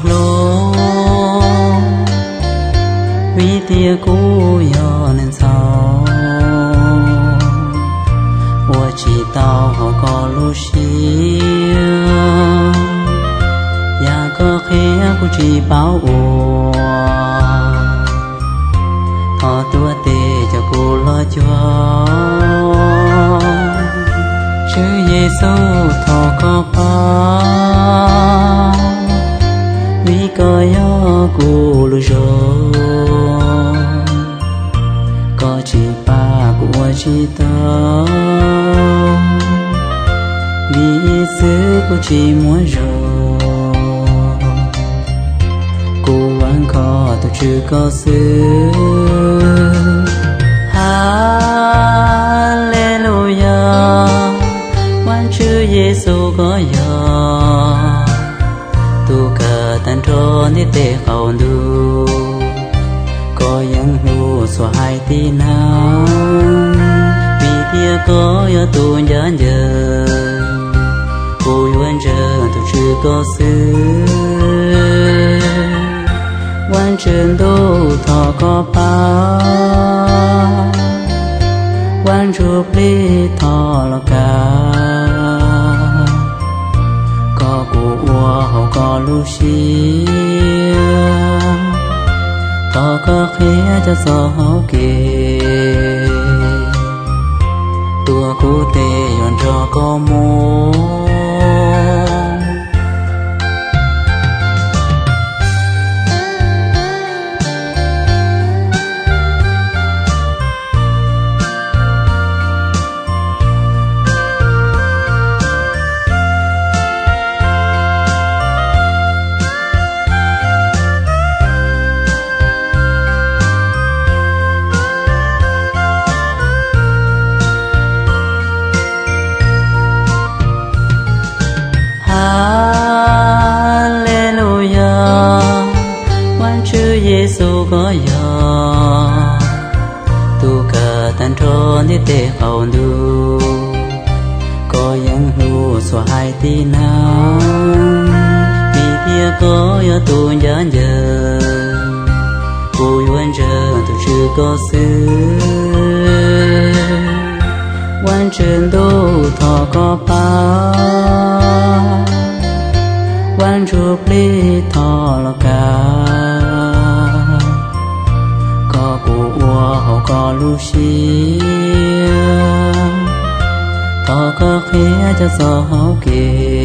hlub, vim tias kuv yog neeg txhaum, ua tsis tau hauv koj lub siab. Yam koj qhia kuv tsis paub ua, thov tuav tes coj kuv los cuag. Tswv Yexus, thov koj pab, vim koj yog kuv lub zog. Koj tsis pab kuv ua tsis tau, vim ib txwm kuv tsis muaj zog. Kuv vam khom tus Tswv koj xwb. Haleluyas, Vajtswv Yexus koj yog tus kawm tag nrho ntiaj teb qaum ntuj. Koj yeej hlub txhua haiv tib neeg, vim tias koj yog tus ncaj ncees. Kuv yuav ntseeg tus Tswv koj xwb. Vajtswv ntuj, thov koj pab, Vaj Ntsuj Plig, thov los kav kom kuv ua hauv koj lub siab. Thov koj qhia cov txoj hau kev, tuav kuv tes yuav nrog koj mus. Haleluyas, Vajtswv Yexus koj yog tus kawm tag nrho ntiaj teb qaum ntuj. Koj yeej hlub txhua haiv tib neeg, vim tias koj yog tus ncaj ncees. Kuv yuav ntseeg tus Tswv koj xwb. Vaj Ntsuj Plig, thov koj pab, Vaj Ntsuj Plig, thov los kav kom kuv ua hauv koj lub siab. Thov koj qhia cov txoj hau kev,